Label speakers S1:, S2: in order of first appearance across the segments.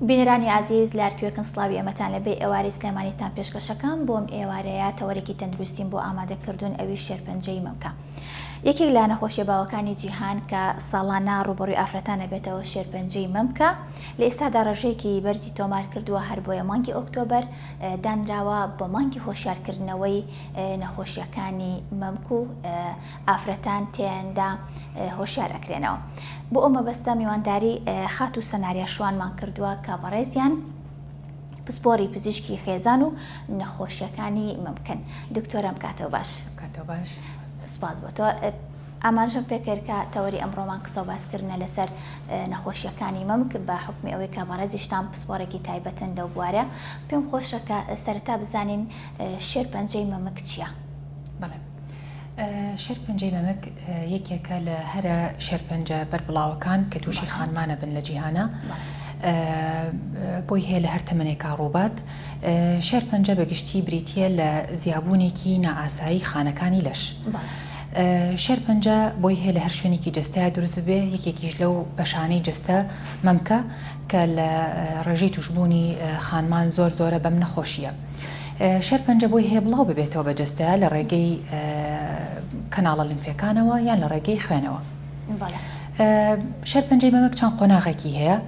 S1: بینەرانی ئازیز لە هەرکوێکن سڵاوی ئێمەتان لێ بێ ئێوارەی سلێمانیتان پێشکەشەکەم بۆم ئێوارەیە تەوەرێکی تەندروستیم بۆ ئامادە کردوون ئەویش شێرپەنجەی مەمکە یەکێک لە نەخۆشیە باوەکانی جیهان کە ساڵانە ڕووبەڕووی ئافرەتان ئەبێتەوە شێرپەنجەی مەمکە لە ئێستادا ڕێژەیەکی بەرزی تۆمار کردووە هەر بۆیە مانگی ئۆکتۆبەر دانراوە بە مانگی هۆشیارکردنەوەی نەخۆشیەکانی مەمک و ئافرەتان تێیاندا هۆشیار ئەکرێنەوە. بۆ ئەو مەبەستە میوانداری خاتوو سەناریا شوانمان کردووە کە بەڕێزیان پسپۆری پزیشکی خێزان و نەخۆشیەکانی مەمکن. دکتۆرەم کاتەوە باش.
S2: کاتەوە باش.
S1: سپاس بۆ تۆ. ئاماژەم پێکرد کە تەوەری ئەمڕۆمان قسە و باسکردنە لەسەر نەخۆشیەکانی مەمک بە حوکمی ئەوەی کە بەڕێزیشتان پسپۆڕێکی تایبەتن لەو بوارە. پێم خۆشە کە سەرەتا بزانین شێرپەنجەی مەمک چییە؟
S2: بەڵێ. شێرپەنجەی مەمک یەکێکە لە هەرە شێرپەنجە بەربڵاوەکان کە تووشی خانمانە بن لە جیهانە بۆی هەیە لە هەر تەمەنێکا ڕووبات شێرپەنجە بە گشتی بریتە لە زیابوونێکی نائاسایی خانەکانی لەش. شێرپەنجە بۆی هەیە لە هەر شوێنێکی جەستەیا دروست ببێ یەکێکیش لەو بەشانەی جەستە مەمکە کە لە ڕێژەی توشبوونی خانمان زۆر زۆرە بەم نەخۆشیە. شێرپەنجە بۆی هەیە بڵاو ببێتەوە بە جەستە لە ڕێگەی کەناڵە لیمفیەکانەوە یان لە ڕێگەی خوێنەوە. شێرپەنجەی مەمک چەند قۆناغێکی هەیە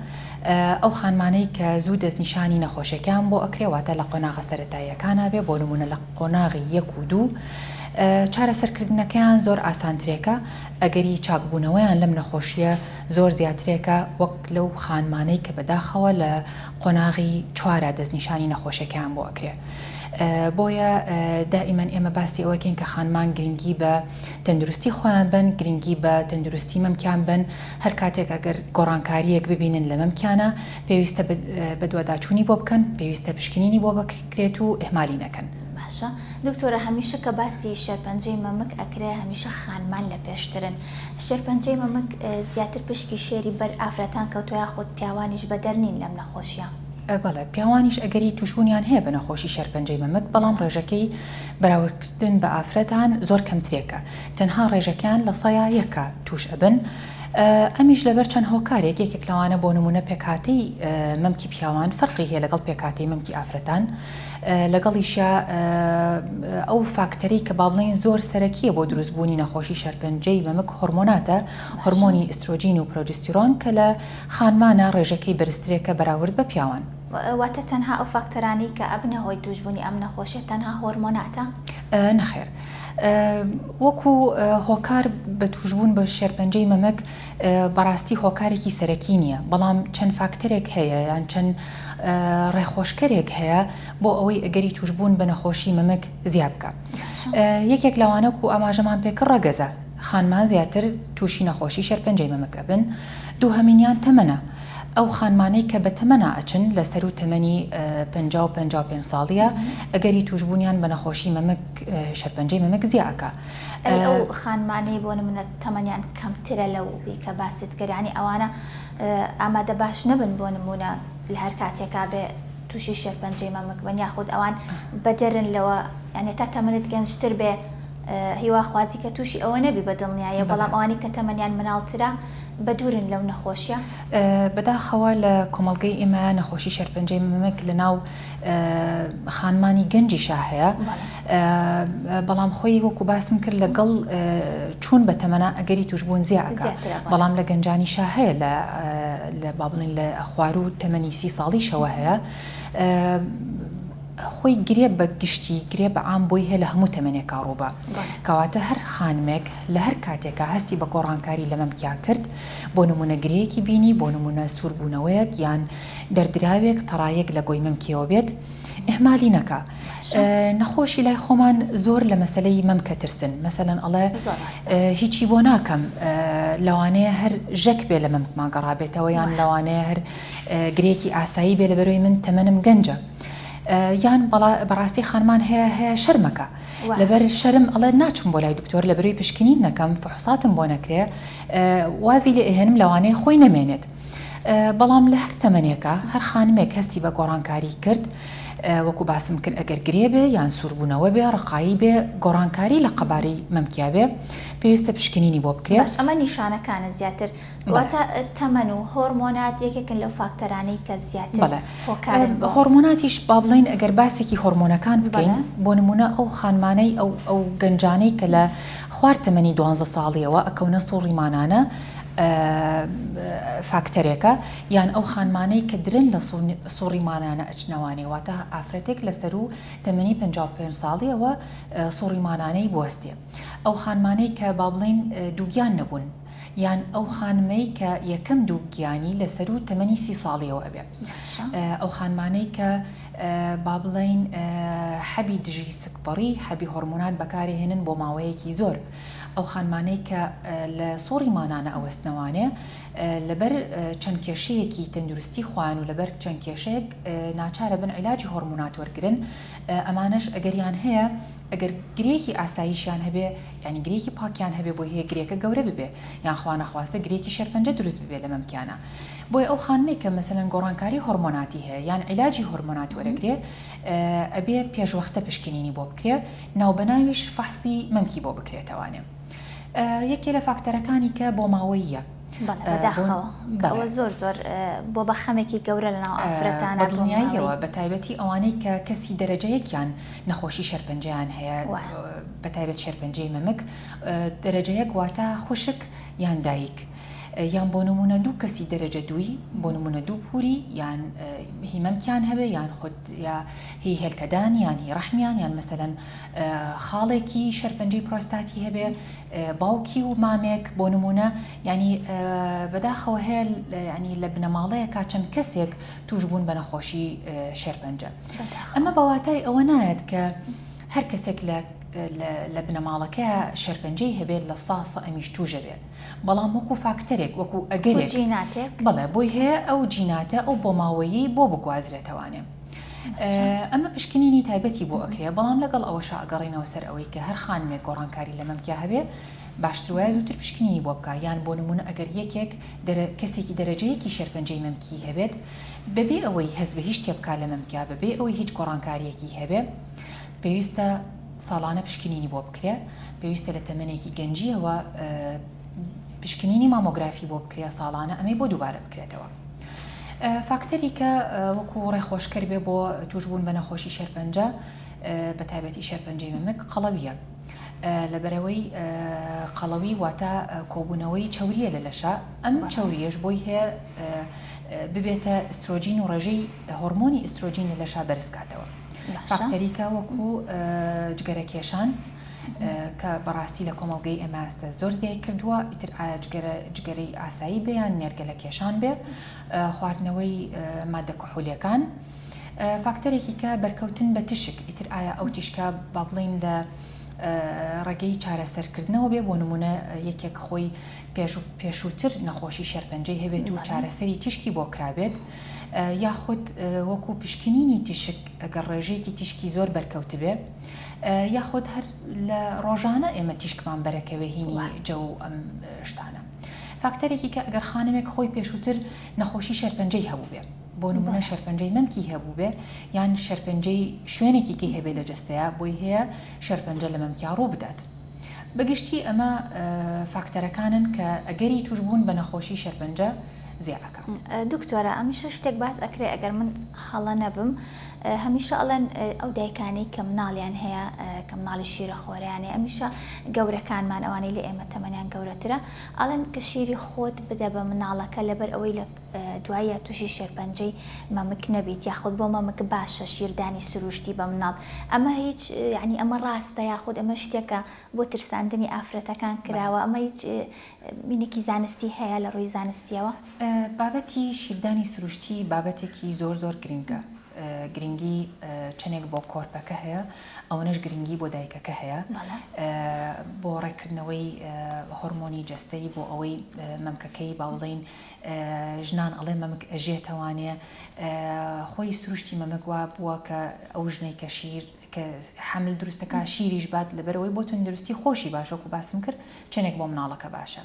S2: ئەو خانمانەی کە زوو دەستنیشانی نەخۆشیەکەیان بۆ ئەکرێ واتە لە قۆناغە سەرەتاییەکانا بێ بۆ نمونە لە قۆناغی یەک و دوو چارەسەرکردنەکەیان زۆر ئاسانترێکە ئەگەری چاکبوونەوەیان لەم نەخۆشیە زۆر زیاترێکە وەک لەو خانمانەی کە بەداخەوە لە قۆناغی چوارە دەستنیشانی نەخۆشیەکەیان بۆ ئەکرێ بۆیە دائیمەن ئێمە باسی ئەوەکەین کە خانمان گرنگی بە تەندروستی خۆیان بن گرنگی بە تەندروستی مەمکیان بن هەر کاتێک ئەگەر گۆڕانکاریەک ببینن لە مەمکیانە پێویستە بەدواداچوونی بۆ بکەن پێویستە پشکنینی بۆ بکرێت و ئیهمالی نەکەن.
S1: باشە دکتۆرە هەمیشە کە باسی شێرپەنجەی مەمک ئەکرێ هەمیشە خانمان لە پێشترن شێرپەنجەی مەمک زیاتر پشکی شێری بەر ئافرەتان کەوتوە یاخود پیاوانیش بەدەر نین لەم نەخۆشیە؟
S2: بەڵێ پیاوانیش ئەگەری توشبوونیان هەیە بە نەخۆشی شێرپەنجەی مەمک بەڵام ڕێژەکەی بەراوردکردن بە ئافرەتان زۆر کەمترێکە تەنها ڕێژەکەیان لە سەیا یەکە توش ئەبن ئەمیش لەبەر چەند هۆکارێک یەکێک لەوانە بۆ نمونە پێکهاتەی مەمکی پیاوان فەرقی هەیە لەگەڵ پێکهاتەی مەمکی ئافرەتان لەگەڵیشیا ئەو فاکتەرەی کە با بڵێین زۆر سەرەکییە بۆ دروستبوونی نەخۆشی شێرپەنجەی مەمک هۆرمۆناتە، هۆرمۆنی ئیسترۆجین و پرۆجستیرۆن کە لە خانمانا ڕێژەکەی بەرزترێکە بەراورد بە پیاوان.
S1: واتە تەنها ئەو فاکتەرانەی کە ئەبنە هۆی تووشبوونی ئەم نەخۆشیە تەنها هۆرمۆناتە؟
S2: نەخێر. وەکو هۆکار بە تووشبوون بە شێرپەنجەی مەمک بەڕاستی هۆکارێکی سەرەکی نییە، بەڵام چەند فاکتەرێک هەیە یان چەند ڕێخۆشکەرێک هەیە بۆ ئەوەی ئەگەری تووشبوون بە نەخۆشی مەمک زیا بکا. یەکێک لەوانە وەکو ئاماژەمان پێکرد ڕەگەزە، خانمان زیاتر تووشی نەخۆشی شێرپەنجەی مەمک ئەبن. دووهەمینیان تەمەنە، ئەو خانمانەی کە بە تەمەنا ئەچن لە سەروو تەمەنی 50 و 55 ساڵیە ئەگەری تووشبوونیان بە نەخۆشی مەمک شێرپەنجەی مەمک زیا ئەکا.
S1: ئەی ئەو خانمانەی بۆ نمونە تەمەنیان کەمترە لەو ی کە باست کرد یانی ئەوانە ئامادە باش نەبن بۆ نمونە لە هەر کاتێکا بێ توشی شێرپەنجەی مەمک بن یاخود ئەوان بەدەرن لەوە یانی تا تەمەنت گەنجتر بێ هیوا خوازی کە توشی ئەوە نەبی بە دڵنیاییەوە بەڵام ئەوانی کە تەمەنیان مناڵترە بەدورن لەو نەخۆشیە.
S2: بەداخەوە لە کۆمەڵگەی ئێمە نەخۆشی شێرپەنجەی مەمک لە ناو خانمانی گەنجیشا هەیە بەڵام خۆی وەکو باسم کرد لەگەڵ چوون بە تەمەنا ئەگەری توشبوون زیا ئەکا بەڵام لە گەنجانیشا هەیە لە با بڵێن لە خواروو تەمەنی سی ساڵیشەوە هەیە خۆی گرێ بە گشتی گرێ بە عام بۆی هەیە لە هەموو تەمەنێکا ڕووبا کەواتە هەر خانمێک لە هەر کاتێکا هەستی بە گۆڕانکاری لە مەمکیا کرد بۆ نمونە گرێیەکی بینی بۆ نمونە سووربوونەوەیەک یان دەردراوێک تەڕایەک لە گۆی مەمکیەوە بێت ئیهمالی نەکا نەخۆشی لای خۆمان زۆر لە مەسەلەی مەمکە ترسن مەسەلەن ئەڵێ هیچی بۆ ناکەم لەوانەیە هەر ژەک بێ لە مەمکمان گەڕابێتەوە یان لەوانەیە هەر گرێکی ئاسایی بێ لە بەرۆی من تەمەنم گەنجە یان بەڕاستی خانمان هەیە هەیە شەرمەکە لەبەر شەرم ئەڵێ ناچم بۆ لای دکتۆر لە بەرۆی پشکنین نەکەم فحوساتم بۆ نەکرێ وازی لێ ئەهێنم لەوانەیە خۆی نەمێنێت بەڵام لە هەر تەمەنێکا هەر خانمێک هەستی بە گۆڕانکاری کرد. وەکو باسم کرد ئەگەر گرێ بێ یان سووربوونەوە بێ، ڕقایی بێ، گۆڕانکاری لە قەبارەی مەمکیا بێ، پێویستە پشکنینی بۆ بکرێ.
S1: باش ئەمە نیشانەکانە زیاتر واتە تەمەن و هۆرمۆنات یەکێکن لەو فاکتەرانەی کە زیاتر هۆکارن بۆ.
S2: هۆرمۆناتیش با بڵێین ئەگەر باسێکی هۆرمۆنەکان بکەین بۆ نموونە ئەو خانمانەی ئەو ئەو گەنجانەی کە لە خوار تەمەنی دوانزە ساڵیەوە ئەکەونە سوڕی مانانە فاکتەرێکە یان ئەو خانمانەی کە درەنگ لە سوڕی مانانە ئەچنەوانێ واتە ئافرەتێک لە سەروو تەمەنی 55 ساڵیەوە سوڕی مانانەی بوەستێ ئەو خانمانەی کە با بڵێین دووگیان نەبوون یان ئەو خانمەی کە یەکەم دووگیانی لە سەروو تەمەنی سی ساڵیەوە ئەبێ ئەو خانمانەی کە با بڵێین حەبی دژی سکپڕی حەبی هۆرمۆنات بەکارهێنن بۆ ماوەیەکی زۆر ئەو خانمانەی کە لە سوڕی مانانە ئەوەستنەوانێ لەبەر چەند کێشەیەکی تەندروستی خۆیان و لەبەر چەند کێشەیەک ناچارە بن عیلاجی هۆرمۆنات وەرگرن ئەمانەش ئەگەریان هەیە ئەگەر گرێیەکی ئاساییشیان هەبێ یانی گرێیەکی پاکیان هەبێ بۆی هەیە گرێکە گەورە ببێ یان خوا نەخواستە گرێیەکی شێرپەنجە دروست ببێ لە مەمکیانا بۆیە ئەو خانمەی کە مەسەلەن گۆڕانکاری هۆرمۆناتی هەیە یان عیلاجی هۆرمۆنات وەرەگرێ ئەبێ پێشوەختە پشکنینی بۆ بکرێ ناوبەناویش فەحسی مەمکی بۆ بکرێتەوانێ یەکێ لە فاکتەرەکانی کە بۆماوەییە.
S1: بەڵێ بەداخەوە کە ئەوە زۆر زۆر بۆ بە خەمێکی گەورە لەناو ئافرەتانە
S2: بە دڵنیاییەوە بە تایبەتی ئەوانەی کە کەسی دەرەجە یەکیان نەخۆشی شێرپەنجەیان هەیە بە تایبەت شێرپەنجەی مەمک دەرەجە یەک واتە خوشک یان دایک یان بۆ نمونە دوو کەسی دەرەجە دووی بۆ نمونە دوو پوری یان هی مەمکیان هەبێ یان خود یا هی هێلکەدان یان هی ڕەحمیان یان مەسەلەن خاڵێکی شێرپەنجەی پرۆستاتی هەبێ باوکی و مامێک بۆ نمونە یانی بەداخەوە هەیە ینی لە بنەماڵەیەکا چەند کەسێک توش بوون بە نەخۆشی شێرپەنجە ئەمە بەواتای ئەوە نایەت کە هەر کەسێک لە لە بنەماڵەکەیا شێرپەنجەی هەبێت لە ساسە ئەمیش توژە بێت بەڵام وەکو فاکتەرێک وەکو ئەگەرێک
S1: جیناتێک
S2: بەڵێ بۆی هەیە ئەو جیناتە ئەو بۆماوەیەی بۆ بگوازرێتەوانێ ئەمە پشکنینی تایبەتی بۆ ئەکرێ بەڵام لەگەڵ ئەوەشا ئەگەڕێینەوە سەر ئەوەی کە هەر خانمێک گۆڕانکاری لە مەمکیا هەبێ باشتر وایە زووتر پشکنینی بۆ بکا یان بۆ نموونە ئەگەر یەکێک دەرە کەسێکی دەرەجە یەکی شێرپەنجەی مەمکی هەبێت بەبێ ئەوەی هەست بە هیچ شتێ بکا لە مەمکیا بەبێ ئەوەی هیچ گۆڕانکارییەکی هەبێ پێویستە ساڵانە پشکنینی بۆ بکرێ پێویستە لە تەمەنێکی گەنجییەوە پشکنینی مامۆگرافی بۆ بکرێ ساڵانە ئەمەی بۆ دووبارە بکرێتەوە. فاکتەری کە وەکو ڕێخۆشکەر بێ بۆ توشبوون بە نەخۆشی شێرپەنجە بە تایبەتی شێرپەنجەی مەمک قەڵەویە لەبەرەوەی قەڵەوی واتە کۆبوونەوەی چەوریە لە لەشە ئەم چەوریەش بۆی هەیە ببێتە ئیسترۆجین و ڕێژەی هۆرمۆنی ئیسترۆجین لە لەشا بەرزکاتەوە فاکتەریکە وەکو جگەرە کێشان کە بەڕاستی لە کۆمەڵگەی ئێمە ئێستا زۆر زیای کردووە ئیتر ئایا جگەرە جگەرەی ئاسایی بێ یان نێرگەلە کێشان بێ خواردنەوەی مادە کحولیەکان فاکتەرێکی کە بەرکەوتن بە تشک ئیتر ئایا ئەو تیشکە با بڵین لە ڕێگەی چارەسەرکردنەوە بێ بۆ نمونە یەکێک خۆی پێشووتر نەخۆشی شێرپەنجەی هەبێت و چارەسەری تیشکی بۆ کرابێت یاخود وەکو پشکنینی تیشک ئەگەر ڕێژەیەکی تیشکی زۆر بەرکەوتبێ یاخود هەر لە ڕۆژانە ئێمە تیشکمان بەرەکەوێ هینی جەو و ئەم شتانە. فاکتەرێکی کە ئەگەر خانمێک خۆی پێشووتر نەخۆشی شێرپەنجەی هەبووبێ بۆ نمونە شێرپەنجەی مەمکی هەبووبێ یان شێرپەنجەی شوێنێکی کەی هەبێ لە جەستەیا بۆی هەیە شێرپەنجە لە مەمکیا ڕوو بدات. بەگشتی ئەمە فاکتەرەکانن کە ئەگەری تووشبوون بە نەخۆشی شێرپەنجە زیا ئەکا.
S1: دکتۆرە ئەمیشە شتێک باس ئەکرێ ئەگەر من هەڵە نەبم هەمیشە ئەڵێن ئەو دایکانەی کە مناڵیان هەیە کە مناڵی شیرە خۆریان هەیە ئەمیشە گەورەکانمان ئەوانەی لە ئێمە تەمەنیان گەورەترە ئەڵێن کە شیری خۆت بدە بە مناڵەکە لەبەر ئەوەی لە دوایە تووشی شێرپەنجەی مەمک نەبیت یاخود بۆ مەمک باشە شیردانی سروشتی بە مناڵ ئەمە هیچ یعنی ئەمە ڕاستە یاخود ئەمە شتێکە بۆ ترساندنی ئافرەتەکان کراوە ئەمە هیچ مینێکی زانستی هەیە لە ڕووی زانستیەوە؟
S2: بابەتی شیردانی سروشتی بابەتێکی زۆر زۆر گرنگە، گرنگی چەنێک بۆ کۆرپەکە هەیە ئەوەنەش گرنگی بۆ دایکەکە هەیە بۆ ڕێککردنەوەی هۆرمۆنی جەستەی بۆ ئەوەی مەمکەکەی با بڵێین ژنان ئەڵێ مەمک ئەژێتەوانێ خۆی سروشتی مەمک وا بووە کە ئەو ژنەی کە شیر کە حەمل دروست دەکات شیریش بات لەبەرئەوەی بۆ تەندروستی خۆشی باشە وەکو باسم کرد چەنێک بۆ مناڵەکە باشە.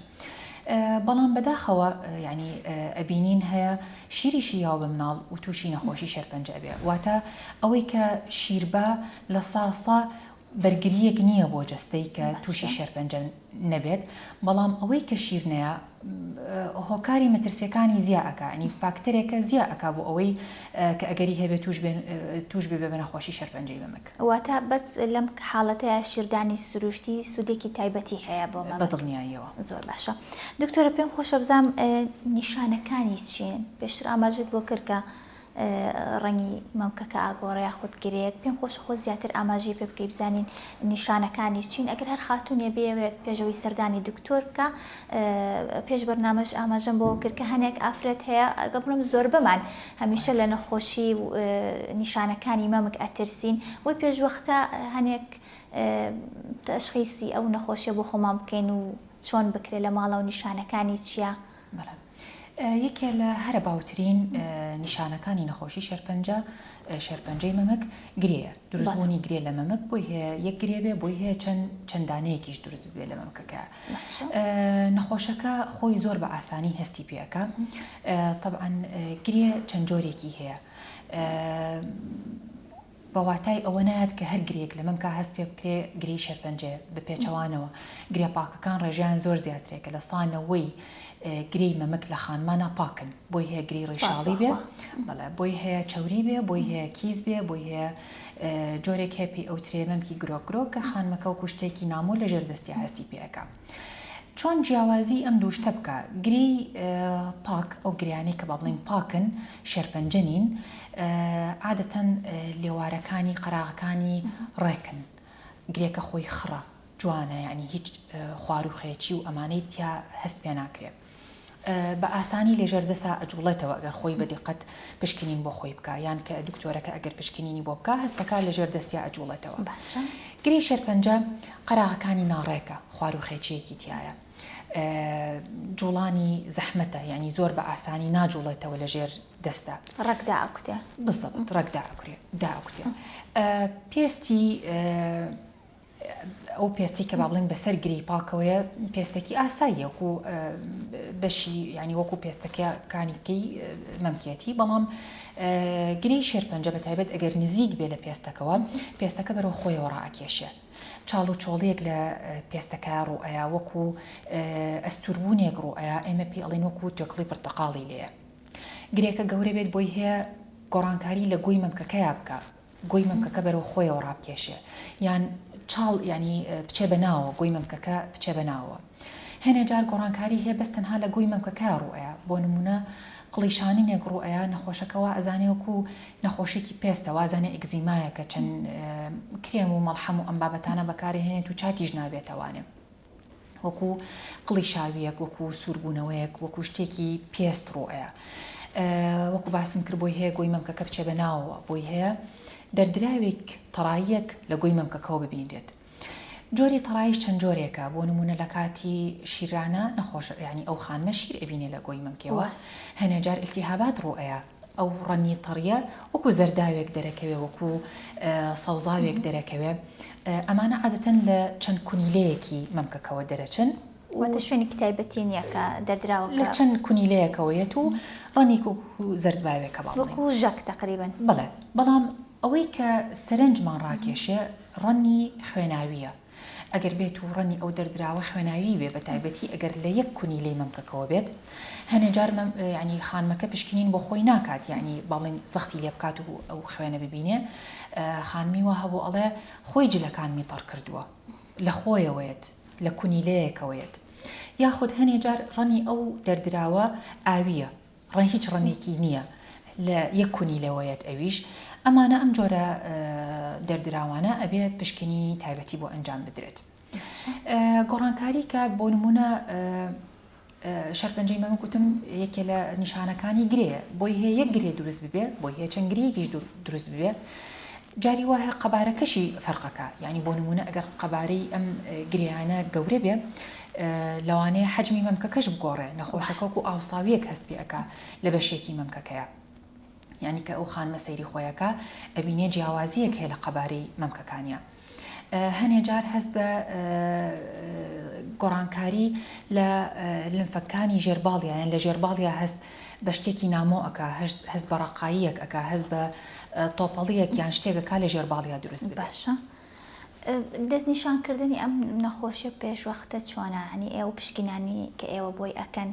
S2: بەڵام بەداخەوە یانی ئەبینین هەیە شیریشی یاوە بە مناڵ و تووشی نەخۆشی شێرپەنجە ئەبێ واتە ئەوەی کە شیربا لە سا سا بەرگرییەک نییە بۆ جەستەی کە تووشی شێرپەنجە نەبێت، بەڵام ئەوەی کە شیر نەیە هۆکاری مەترسیەکانی زیا ئەکا یانی فاکتەرێکە زیا ئەکا بۆ ئەوەی کە ئەگەری هەبێت توش بێ توش بێ بە نەخۆشی شێرپەنجەی مەمک.
S1: واتە بەس لەم حاڵەتەیا شیردانی سروشتی سوودێکی تایبەتی هەیە بۆ مەمک؟
S2: بە دڵنیاییەوە.
S1: زۆر باشە دکتۆرە پێم خۆشە بزانم نیشانەکانی چین؟ پێشتر ئاماژەت بۆ کرد کە ڕەنگی مەمکەکە ئاگۆڕێ یاخود گرێیەک پێم خۆشە خۆت زیاتر ئاماژەی پێ بکەی بزانین نیشانەکانی چین ئەگەر هەر خاتوونێ بێوێت پێشەوەی سەردانی دکتۆر بکە پێش بەرنامەش ئاماژەم بۆ کرد کە هەنێک ئافرەت هەیە ئەگە بڵم زۆربەمان هەمیشە لە نەخۆشی و نیشانەکانی مەمک ئەترسین بۆی پێشوەختە هەنێک تەشخیسی ئەو نەخۆشیە بۆ خۆمان بکەین و چۆن بکرێت لە ماڵەوە نیشانەکانی چییە؟
S2: بەڵێ یەکێ لە هەرە باوترین نیشانەکانی نەخۆشی شێرپەنجە، شێرپەنجەی مەمک، گرێیە. دروستبوونی گرێ لە مەمک بۆی هەیە یەک گرێ بێ، بۆی هەیە چەند چەند دانەیەکیش دروست ببێ لە مەمکەکە. نەخۆشەکە خۆی زۆر بە ئاسانی هەستی پێ ئەکا. تەبعەن گرێ چەند جۆرێکی هەیە. بە واتای ئەوە نایەت کە هەر گرێیەک لە مەمکا هەست پێ بکرێ گرێی شێرپەنجەیە، بە پێچەوانەوە گرێ پاکەکان ڕێژەیان زۆر زیاترە کە لە سا نەوەی گرێی مەمک لە خانمانا پاکن، بۆی هەیە گرێی ڕیشاڵی بێ، بەڵێ بۆی هەیە چەوری بێ، بۆی هەیە کیس بێ، بۆی هەیە جۆرێک هەیە پێی ئەوترێ مەمکی گرۆک گرۆک کە خانمەکە وەکوو شتێکی نامۆ لە ژێر دەستیا هەستی پێ ئەکا. چۆن جیاوازی ئەم دوو شتە بکا؟ گرێی پاک، ئەو گرێیانەی کە با بڵێین پاکن، شێرپەنجە نین، عادەتەن لێوارەکانی، قەراغەکانی ڕێکن، گرێکە خۆی خڕە، جوانە، یانی هیچ خواروخێچی و ئەمانەی تیا هەست پێ ناکرێ. بە ئاسانی لە ژێر دەسا ئەجوڵێتەوە ئەگەر خۆی بە دیقەت پشکنین بۆ خۆی بکا یان کە دکتۆرەکە ئەگەر پشکنینی بۆ بکا هەستەکا لە ژێر دەستیا ئەجوڵێتەوە.
S1: باشە.
S2: گرێی شێرپەنجە قەراغەکانی ناڕێکە خواروخێچیەکی تیایە جوڵانی زەحمەتە یانی زۆر بە ئاسانی ناجوڵێتەوە لە ژێر دەستە.
S1: ڕەگ دائەکوتێ.
S2: بزەبت ڕەگ دائەکورێ دائەکوتێ پێستی ئەو پێستەی کە با بڵێین بەسەر گرێی پاکەوەیە پێستێکی ئاساییە وەکو بەشی یعنی وەکو پێستەکەکانی کەی مەمکێتی بەڵام گرێی شێرپەنجە بە تایبەت ئەگەر نزیک بێ لە پێستەکەوە پێستەکە بەرەو خۆیەوە ڕائەکێشێ چاڵ و چۆڵیەک لە پێستەکە ڕوئەیا وەکو ئەستوربوونێک ڕوئەیا ئێمە پێی ئەڵێن وەکو توێکڵی پرتەقاڵی لێیە گرێکە گەورە بێت بۆی هەیە گۆڕانکاری لە گۆی مەمکەکەیا بکە گۆی مەمکەکە بەرەو خۆیەوە ڕابکێشێ یان چاڵ یانی بچێ بە ناوەوە گۆی مەمکەکە بچێ بە ناوەوە هەنێ جار گۆڕانکاری هەیە بەس تەنها لە گۆی مەمکەکە ڕوئەیا بۆ نمونە قڵیشانینێک ڕوئەیا نەخۆشەکە وا ئەزانێ وەکو نەخۆشیکی پێستە وازانێ ئەگزیمایە کە چەند کرێم و مەڵحەم و ئەم بابەتانە بەکارهێنێت و چاکیش نابێتەوانێ وەکو قڵیشاوییەک، وەکو سووربوونەوەیەک، وەکو شتێکی پێست ڕووئەیا. وەکو باسم کرد بۆی هەیە گۆی مەمکەکە بچێ بە ناوەوە، بۆی هەیە دەردراوێک، تەڕاییەک لە گۆی مەمکەکەوە ببینرێت. جۆری تەڕاییش چەند جۆرێکە، بۆ نموونە لە کاتی شیرانە نەخۆش یانی ئەو خانمە شیر ئەبینێ لە گۆی مەمکێوە، هەنێ جار ئیلتیهابات ڕووئەیا. ئەو ڕەنگی تەڕیە وەکو زەرداوێک دەرەکەوێ وەکو سەوزاوێک دەرەکەوێ ئەمانە عادەتەن لە چەند کونیلەیەکی مەمکەکەوە دەرەچن.
S1: واتە شوێنێکی تایبەتی نییە کە دەردراوەکە.
S2: لە چەند کونیلەیەکەوە یەت و ڕەنگی وەکو زەردباوێکە با بڵێین.
S1: وەکو ژەک تەقریبەن.
S2: بەڵێ بەڵام ئەوەی کە سەرنجمان ڕاکێشێ ڕەنگی خوێناوییە. ئەگەر بێت و ڕەنگی ئەو دەردراوە خوێناوی بێ بەتایبەتی ئەگەر لە یەک کونیلەی مەمکەکەوە بێت هەنێ جار مەم یانی خانمەکە پشکنین بۆ خۆی ناکات یانی با بڵێین زەختی لێ بکات و ئەو خوێنە ببینێ خانمی وا هەبوو ئەڵێ خۆی جلەکانمی تەڕ کردووە لە خۆیەوەیەت لە کونیلەیەکەوەیەت یاخود هەنێ جار ڕەنگی ئەو دەردراوە ئاوییە ڕەنگ هیچ ڕەنگێکی نییە لە یەک کونیلەوەیەت ئەویش ئەمانە ئەم جۆرە دەردراوانە ئەبێ پشکنینی تایبەتی بۆ ئەنجام بدرێت گۆڕانکاری کە بۆ نمونە شەرپەنجەی مەمک وتم یەکێ لە نیشانەکانی گرێ بۆی هەیە یەک گرێ دروست ببێ بۆی هەیە چەند گرێیەکیش دروست ببێ جاری وا هەیە قەبارەکەشی فەرقەکا یانی بۆ نموونە ئەگەر قەبارەی ئەم گرێیانە گەورە بێ لەوانەیە حەجمی مەمکەکەش بگۆڕێ نەخۆشەکە وەکو ئاوساویەک هەست پێ ئەکا لە بەشێکی مەمکەکەیە یانی کە ئەو خانمە سەیری خۆیەکە ئەبینێ جیاوازیەک هەیە لە قەبارەی مەمکەکانیا هەنێ جار هەست بە. گۆڕانکاری لە لمفەکانی ژێرباڵیا یان لە ژێرباڵیا هەست بە شتێکی نامۆ ئەکا، هەست بە ڕەقاییەک ئەکا، هەست بە تۆپەڵییەک یان شتێک ئەکا لە ژێرباڵیا دروست ببێ.
S1: باشە دەستنیشانکردنی ئەم نەخۆشیە پێشوەختە چۆنە؟ یانی ئێوە پشکینانی کە ئێوە بۆی ئەکەن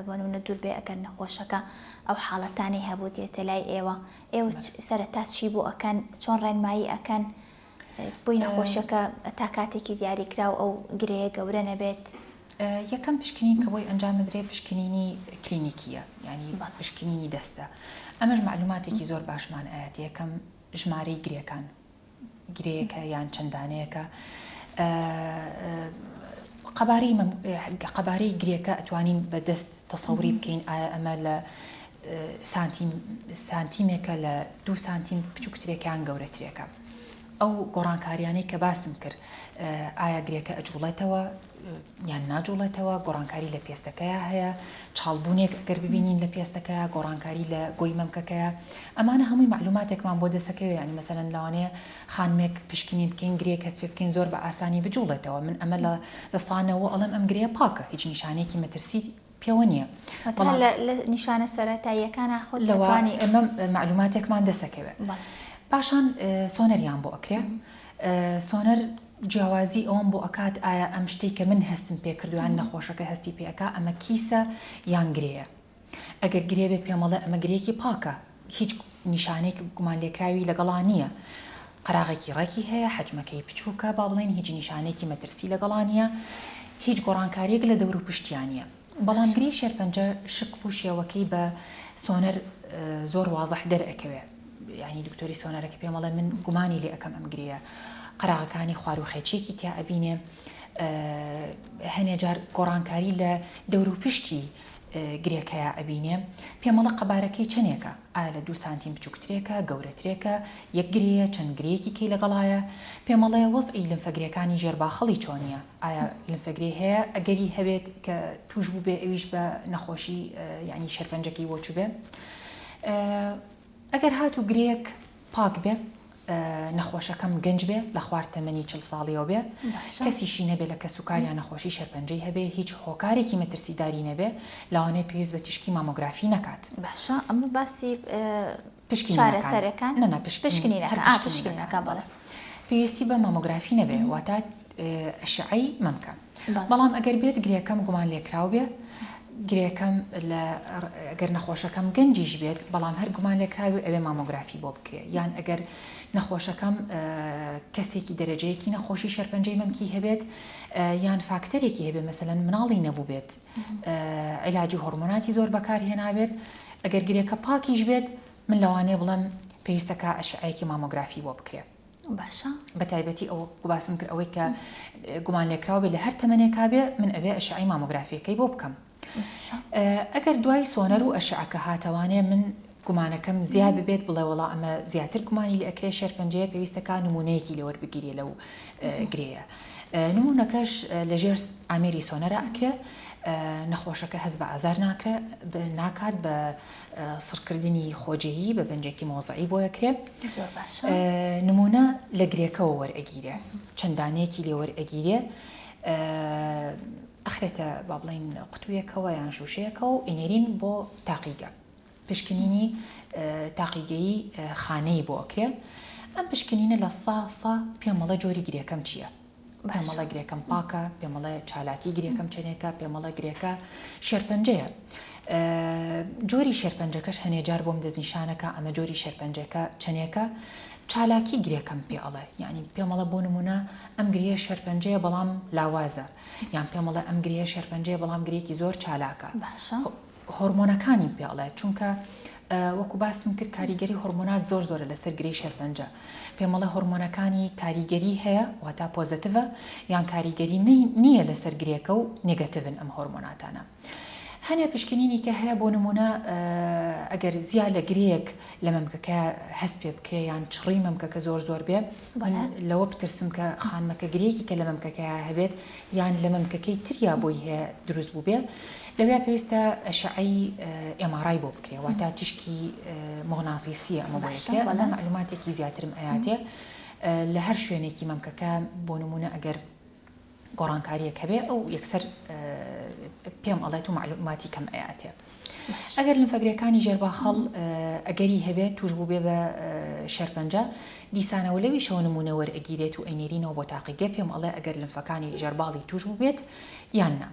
S1: بۆ نمونە دوور بێ ئەگەر نەخۆشەکە ئەو حاڵەتانەی هەبوو دێتە لای ئێوە ئێوە سەرەتا چی بۆ ئەکەن چۆن ڕێنمایی ئەکەن بۆی نەخۆشیەکە تا کاتێکی دیاریکراو ئەو گرێیە گەورە نەبێت؟
S2: یەکەم پشکنین کە بۆی ئەنجام بدرێ پشکنینی کلینیکیە یانی پشکنینی دەستە ئەمەش مەعلوماتێکی زۆر باشمان ئەیات یەکەم ژمارەی گرێکان گرێیەکە یان چەند دانەیەکە قەبارەی قەبارەی گرێکە ئەتوانین بە دەست تەسەوری بکەین ئایا ئەمە لە سانتیم سانتیمێکە لە دوو سانتیم بچووکترێکە یان گەورەترێکە ئەو گۆڕانکاریانەی کە باسم کرد ئایا گرێکە ئەجوڵێتەوە یان ناجوڵێتەوە، گۆڕانکاری لە پێستەکەیا هەیە، چاڵبوونێک ئەگەر ببینین لە پێستەکەیا، گۆڕانکاری لە گۆی مەمکەکەیا، ئەمانە هەمووی مەعلوماتێکمان بۆ دەسەکەوێ، یانی مەسەلەن لەوانەیە خانمێک پشکنین بکەین گرێیەک هەست پێ بکەین زۆر بە ئاسانی بجوڵێتەوە، من ئەمە لە لە سا نەوە ئەڵێم ئەم گرێیە پاکە، هیچ نیشانەیەکی مەترسی پێوە نییە.
S1: واتە
S2: بەڵام
S1: لە لە نیشانە سەرەتاییەکانا خۆت
S2: لەوە
S1: ئەتوانی.
S2: ئێمە مەعلوماتێکمان دەسەکەوێ.
S1: بەڵێ.
S2: پاشان سۆنەریان بۆ ئەکرێ، سۆنەر جیاوازی ئەوەم بۆ ئەکات ئایا ئەم شتەی کە من هەستم پێ کردوە یان نەخۆشەکە هەستی پێ ئەکا ئەمە کیسە یان گرێیە ئەگەر گرێ بێ پێمەڵێ ئەمە گرێیەکی پاکە هیچ نیشانەیەکی گومانلێکراوی لەگەڵا نییە قەراغێکی ڕێکی هەیە حەجمەکەی بچووکە با بڵێین هیچ نیشانەیەکی مەترسی لەگەڵا نییە هیچ گۆڕانکاریەک لە دەوروپشتیا نییە بەڵام گرێی شێرپەنجە شکڵ و شێوەکەی بە سۆنەر زۆر وازح دەرئەکەوێ یانی دکتۆری سۆنەرەکە پێم ئەڵێ من گومانی لێ ئەکەم ئەم گرێیە قەراغەکانی خوارو خێچیەکی تیا ئەبینێ هەنێ جار گۆڕانکاری لە دەوروپشتی گرێکەیا ئەبینێ پێمەڵە قەبارەکەی چەندێکە ئایا لە دوو سانتیم بچووکترێکە گەورەترێکە یەک گرێیە چەند گرێیەکی کەی لەگەڵایە پێمەڵێ وەزعی لمفەگرێکانی ژێر باخەڵی چۆنیە ئایا لمفەگرێ هەیە ئەگەری هەبێت کە توش بووبێ ئەویش بە نەخۆشی یعنی شێرپەنجەکەی بۆ چوبێ ئەگەر هاتوو گرێیەک پاک بێ نەخۆشەکەم گەنج بێ لە خوار تەمەنی چل ساڵیەوە بێ کەسیشی نەبێ لە کەسوکاریان نەخۆشی شێرپەنجەی هەبێ هیچ هۆکارێکی مەترسیداری نەبێ لەوانەیە پێویست بە تیشکی مامۆگرافی نەکات.
S1: باشە ئەمە باسی
S2: پشکنینەکان نا نا پشکنینەکان هەر پشکنینەکان بەڵێ پێویستی بە مامۆگرافی نەبێ واتە ئەشعەی مەمکە بەڵام ئەگەر بێت گرێکەم گومان لێکراو بێ گرێکەم لە گەر نەخۆشەکەم گەنجیش بێت بەڵام هەر گومان لێکراوی ئەوێ مامۆگرافی بۆ بکرێ یان ئەگەر نەخۆشەکەم کەسێکی دەرەجەیەکی نەخۆشی شێرپەنجەی مەمکی هەبێت یان فاکتەرێکی هەبێ مەسەلەن مناڵی نەبووبێت عیلاجی هۆرمۆناتی زۆر بەکارهێنابێت ئەگەر گرێکە پاکیش بێت من لەوانەیە بڵێم پێویستە کە ئەشعەیەکی مامۆگرافی بۆ بکرێ.
S1: باشە.
S2: بە تایبەتی ئەوە باسم کرد ئەوەی کە گومان لێکراو بێ لە هەر تەمەنێکا بێ من ئەبێ ئەشعەی مامۆگرافیەکەی بۆ بکەم. ئەگەر دوای سۆنەر و ئەشعەکە هاتەوانێ من گومانەکەم زیا ببێت بڵێ وەڵا ئەمە زیاتر گومانی لێ ئەکرێ شێرپەنجەیە پێویستە کا نموونەیەکی لێ وەربگیرێ لەو گرێیە. نموونەکەش لەژێر ئامێری سۆنەرا ئەکرێ نەخۆشەکە هەست بە ئازار ناکرێ ناکات بە سڕکردنی خۆجێیی بە بەنجێکی مۆزعی بۆ ئەکرێ
S1: زۆر باشە
S2: نمونە لە گرێکەوە وەرئەگیرێ چەند دانەیەکی لێ وەرئەگیرێ ئەخرێتە با بڵێین قوتویەکەوە یان شوشەیەکەوە و ئەینێرین بۆ تاقیگە پشکنینی تاقیگەیی خانەی بۆ ئەکرێ ئەم پشکنینە لە سا سا پێمەڵێ جۆری گرێکەم چییە پێمەڵێ گرێکەم پاکە پێمەڵێ چالاکی گرێکەم چەنێکە پێمەڵێ گرێکە شێرپەنجەیە جۆری شێرپەنجەکەش هەنێ جار بۆم دەستنیشانەکە ئەمە جۆری شێرپەنجەکە چەنێکە چالاکی گرێکەم پێ ئەڵێ یعنی پێمەڵە بۆ نمونە ئەم گرێ شێرپەنجەیە بەڵام لاوازە یان پێمەڵێ ئەم گرێ شێرپەنجەیە بەڵام گرێکی زۆر چالاکە
S1: باشە
S2: هۆرمۆنەکانیم پێ ئەڵێ چونکە وەکو باسم کرد کاریگەری هۆرمۆنات زۆر زۆرە لەسەر گرێی شێرپەنجە پێمەڵێ هۆرمۆنەکانی کاریگەری هەیە واتا پۆزەتیڤە یان کاریگەری نییە لەسەر گرێکە و نێگەتیڤن ئەم هۆرمۆناتانە هەنێ پشکنینی کە هەیە بۆ نمونە ئەگەر زیا لە گرێیەک لە مەمکەکە هەست پێ بکرێ یان چڕی مەمکەکە زۆر زۆر بێ لەوە بترسم کە خانمەکە گرێیەکی کە لە مەمکەکە هەبێت یان لە مەمکەکەی تریا بۆی هەیە دروست بووبێ لەویا پێویستە ئەشعەی MRI بۆ بکرێ واتە تیشکی موغناتیسیە ئەمە بۆ یەکرێ ئەمە مەعلوماتێکی زیاترم ئەیاتێ لە هەر شوێنێکی مەمکەکە بۆ نمونە ئەگەر. گۆڕانکاریەک هەبێ ئەو یەکسەر پێم ئەڵێت و مەعلوماتی کەم ئەیاتێ. ئەگەر لمفەگرێکانی ژێرباخەڵ ئەگەری هەبێت توش بووبێ بە شێرپەنجە، دیسانەوە لەویشەوە نموونە وەرئەگیرێت و ئەینێرینەوە بۆ تاقیگە پێم ئەڵێ ئەگەر لمفەکانی ژێرباڵی توش بووبێت یان نا.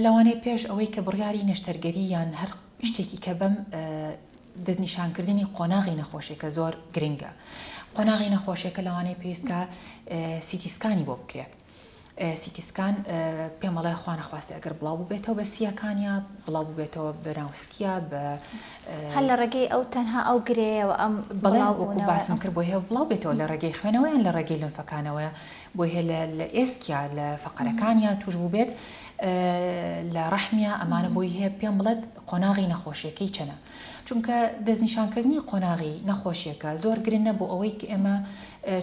S2: لەوانەیە پێش ئەوەی کە بڕیاری نەشتەرگەری یان هەر شتێکی کە بەم دەستنیشانکردنی قۆناغی نەخۆشیەکە زۆر گرنگە. قۆناغی نەخۆشیەکە لەوانەیە پێویست کە سیتی سکانی بۆ بکرێ. سیتی سکان پێم ئەڵێ خوا نەخواستە ئەگەر بڵاو بووبێتەوە بە سییەکانیا بڵاو بووبێتەوە بە ناوسکیا بە
S1: هەر لە ڕێگەی ئەو تەنها ئەو گرێیەوە ئەم
S2: بەڵێ وەکو باسم کرد بۆی هەیە بڵاو بێتەوە لە ڕێگەی خوێنەوە یان لە ڕێگەی لمفەکانەوەیە بۆی هەیە لە لە ئێسکیا لە فەقەرەکانیا توش بووبێت لە ڕەحمیا ئەمانە بۆی هەیە پێم بڵێت قۆناغی نەخۆشیەکەی چەنە چونکە دەستنیشانکردنی قۆناغی نەخۆشیەکە زۆر گرنە بۆ ئەوەی کە ئێمە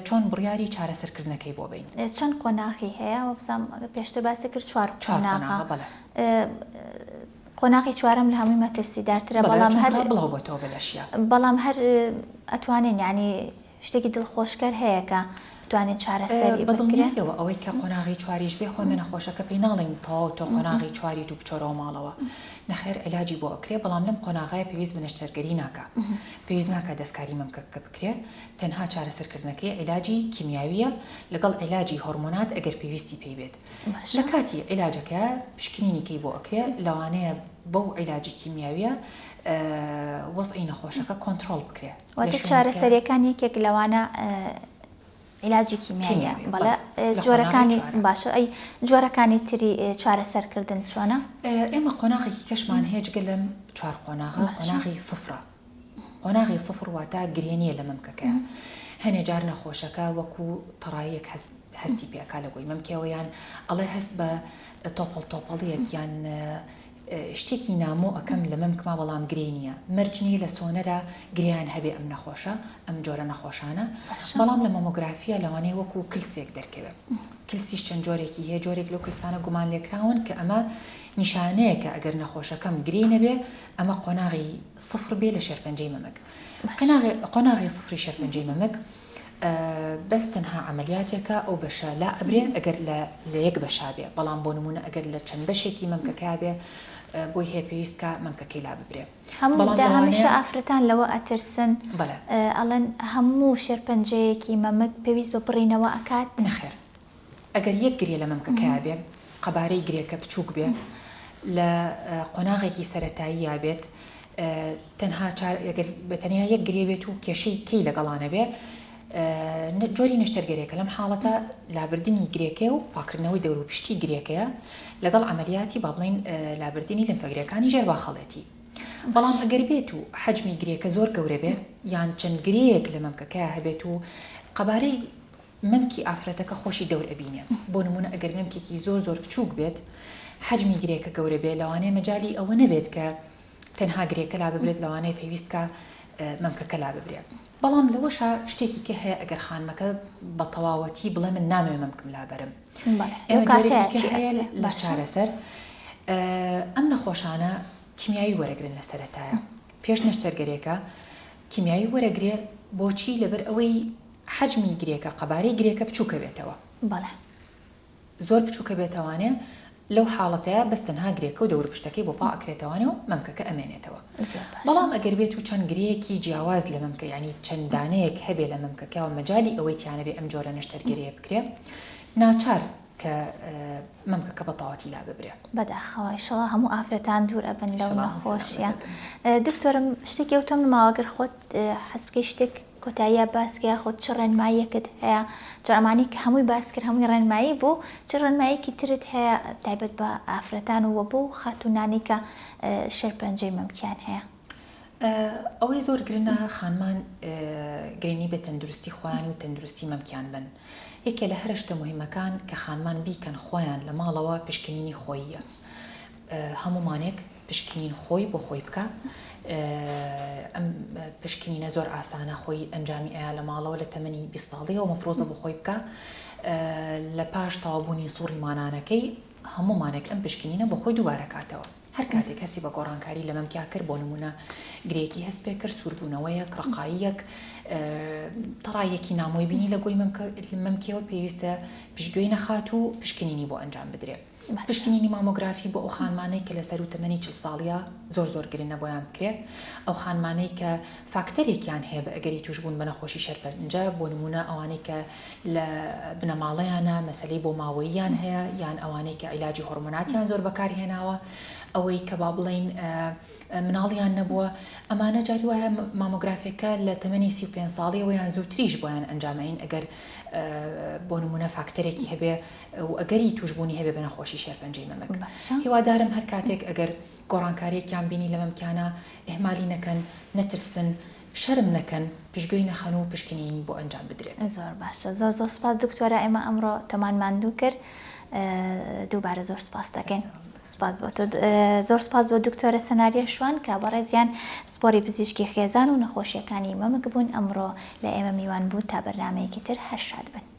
S2: چۆن بڕیاری چارەسەرکردنەکەی بۆ بەین.
S1: چەند قۆناغی هەیە؟ وابزانم پێشتر باست کرد چوار قۆناغە.
S2: بەڵێ.
S1: قۆناغی چوارەم لە هەمووی مەترسیدارترە بەڵام هەر
S2: بڵاو بۆتەوە بە لەشیا.
S1: بەڵام هەر ئەتوانین یانی شتێکی دڵخۆشکەر هەیە کە بتوانین چارەسەری
S2: بکرێ؟ بەدڵنیایەوە ئەوەی کە قۆناغی چواریش بێ خۆ ئێمە نەخۆشەکە پێی ناڵێین تەواو تۆ قۆناغی چواریت و بچۆرەوە ماڵەوە نەخێر عیلاجی بۆ ئەکرێ بەڵام لەم قۆناغەیە پێویست بە نەشتەرگەری ناکا پێویست ناکا دەستکاری مەمکەکە بکرێ تەنها چارەسەرکردنەکەی عیلاجی کیمیاویە لەگەڵ عیلاجی هۆرمۆنات ئەگەر پێویستی پێی بێت لە کاتی عیلاجەکە پشکنینی کەی بۆ ئەکرێ لەوانەیە بەو عیلاجی کیمیاویە وەزعی نەخۆشەکە کۆنترۆڵ بکرێ.
S1: واتە چارەسەریەکان یەکێک لەوانە عیلاجی کیمیاییە بەڵێ جۆرەکانی باشە ئەی جۆرەکانی تری چارەسەرکردن چۆنە؟
S2: ئێمە قۆناغێکی کەشمان هەیە جگە لەم چوار قۆناغە قۆناغی سفرە قۆناغی سفر واتە گرێ نییە لە مەمکەکە هەنێ جار نەخۆشەکە وەکو تەڕاییەک هەست هەستی پێکا لە گۆی مەمکەوە یان ئەڵێ هەست بە تۆپەڵ تۆپەڵیەک یان شتێکی نامۆ ئەکەم لە مەمکما بەڵام گرێی نیە مەرج نیە لە سۆنەرا گرێیان هەبێ ئەم نەخۆشە ئەم جۆرە نەخۆشانە بەڵام لە مەمۆگرافیا لەوانەیە وەکو کلسێک دەرکەوێ کلسیش چەند جۆرێکی هەیە جۆرێک لەو کلسانە گومان لێکراون کە ئەمە نیشانەیەکە ئەگەر نەخۆشەکەم گرێی نەبێ ئەمە قۆناغی سفر بێ لە شێرپەنجەی مەمک قۆناغی سفری شێرپەنجەی مەمک بەس تەنها عەمەلیاتێکە ئەو بەشە لا ئەبرێ ئەگەر لە لە یەک بەشا بێ بەڵام بۆ نموونە ئەگەر لە چەند بەشێکی مەمکەکەیا بێ بۆی هەیە پێویست کا مەمکەکەی لا ببرێ
S1: هەموو بەڵام دا هەمیشە لەوانەیە ئافرەتان لەوە ئەترسن
S2: بەڵێ.
S1: ئەڵێن هەموو شێرپەنجەیەکی مەمک پێویست بە بڕینەوە ئەکات؟
S2: نەخێر ئەگەر یەک گرێ لە مەمکەکەیا بێ قەبارەی گرێکە بچووک بێ لە قۆناغێکی سەرەتاییا بێت تەنها چار ئەگەر بە تەنیا یەک گرێ بێت و کێشەی کەی لەگەڵا نەبێ جۆری نەشتەرگەرێکە لەم حاڵەتە لابردنی گرێکەیە و پاکردنەوەی دەوروپشتی گرێکەیە لەگەڵ عەمەلیاتی با بڵێین لابردنی لمفەگرێکانی ژێر باخەڵێتی بەڵام ئەگەر بێت و حەجمی گرێکە زۆر گەورە بێ یان چەند گرێیەک لە مەمکەکەیا هەبێت و قەبارەی مەمکی ئافرەتەکە خۆشی دەور ئەبینێ بۆ نمونە ئەگەر مەمکێکی زۆر زۆر بچوک بێت حەجمی گرێکە گەورە بێ لەوانەیە مەجالی ئەوە نەبێت کە تەنها گرێکە لاببرێت لەوانەیە پێویست کە مەمکەکە لاببرێ بەڵام لەوەشا شتێکی کە هەیە ئەگەر خانمەکە بە تەواوەتی بڵێ من نامەوێ مەمکم لابەرم ئێمە جۆرێکی کە هەیە لە چارەسەر ئەم نەخۆشانە کیمیایی وەرەگرن لە سەرەتایە پێش نەشتەرگەرێکە کیمیایی وەرەگرێ بۆچی لەبەر ئەوەی حەجمی گرێکە قەبارەی گرێکە بچوکە بێتەوە.
S1: بەڵێ.
S2: زۆر بچوکە بێتەوانێ لەو حاڵەتەیا بەس تەنها گرێکە و دەوروپشتەکەی بۆ پا ئەکرێتەوانێ و مەمکەکە ئەمێنێتەوە.
S1: زۆر باشە.
S2: بەڵام ئەگەر بێت و چەند گرێیەکی جیاواز لە مەمکە یانی چەند دانەیەک هەبێ لە مەمکەکە و مەجالی ئەوەی تیا نەبێ ئەم جۆرە نەشتەرگەریە بکرێ ناچار کە مەمکەکە بە تەواوەتی لاببرێ.
S1: بەداخەوە ئیشەڵا هەموو ئافرەتان دوور ئەبن لەو نەخۆشیە. دکتۆرم شتێکی ئەوتۆم نەماوە گەر خۆت حەز بکەی شتێک کۆتاییا باس کە یاخود چ ڕێنماییەکت هەیە چ ئەمانەی کە هەمووی باس کرد هەمووی ڕێنمایی بوو چ ڕێنماییەکی ترت هەیە تایبەت بە ئافرەتان و بەو خاتوونانەی کە شێرپەنجەی مەمکیان هەیە؟
S2: ئەوەی زۆر گرنە خانمان گرنگی بە تەندروستی خۆیان و تەندروستی مەمکیان بن یەکێ لە هەرە شتە موهیمەکان کە خانمان بیکەن خۆیان لە ماڵەوە پشکنینی خۆییە هەموومانێک پشکنین خۆی بۆ خۆی بکا ئەم پشکنینە زۆر ئاسانە خۆی ئەنجامی ئەیا لە ماڵەوە لە تەمەنی 20 ساڵیەوە مەفرۆزە بۆ خۆی بکا لە پاش تەواوبوونی سوڕی مانانەکەی هەموومانێک ئەم پشکنینە بۆ خۆی دووبارە کاتەوە. هەر کاتێک هەستی بە گۆڕانکاری لە مەمکیا کرد، بۆ نموونە گرێیەکی هەست پێ کرد، سووربوونەوەیەک، ڕەقاییەک، تەڕاییەکی نامۆی بینی لە گۆی مەمکیەوە، پێویستە پشتگوێی نەخات و پشکنینی بۆ ئەنجام بدرێ. پشکنینی مامۆگرافی بۆ ئەو خانمانەی کە لە سەروو تەمەنی 40 ساڵیە زۆر زۆر گرنە بۆیان بکرێ. ئەو خانمانەی کە فاکتەرێکیان هەیە بە ئەگەری تووشبوون بە نەخۆشی شێرپەنجە، بۆ نموونە ئەوانەی کە لە بنەماڵەیانە مەسەلەی بۆماوەییان هەیە یان ئەوانەی کە عیلاجی هۆرمۆناتیان زۆر بەکار هێناوە، ئەوەی کە با بڵێین مناڵیان نەبووە، ئەمانە جاری وایە مامۆگرافێکە لە تەمەنی 35 ساڵیەوە یان زووتریش بۆیان ئەنجام ئەین ئەگەر بۆ نموونە فاکتەرێکی هەبێ و ئەگەری تووشبوونی هەبێ بە نەخۆشی شێرپەنجەی مەمک. هیوادارم هەر کاتێک ئەگەر گۆڕانکارییەکیان بینی لە مەمکیانە ئیهمالی نەکەن، نەترسن، شەرم نەکەن، پشتگوێی نەخەن و پشکنینی بۆ ئەنجام بدرێت.
S1: زۆر باشە زۆر زۆر سپاس دکتۆرە ئێمە ئەمڕۆ تۆمان ماندوو کرد دووبارە زۆر سپاس دەکەین. سپاس بۆ تۆ زۆر سپاس بۆ دکتۆرە سەناریە شوان کە بەڕێزیان پسپۆری پزیشکی خێزان و نەخۆشیەکانی مەمک بوون ئەمڕۆ لە ئێمە میوان بوون تا بەرنامەیەکی تر هەر شاد بن.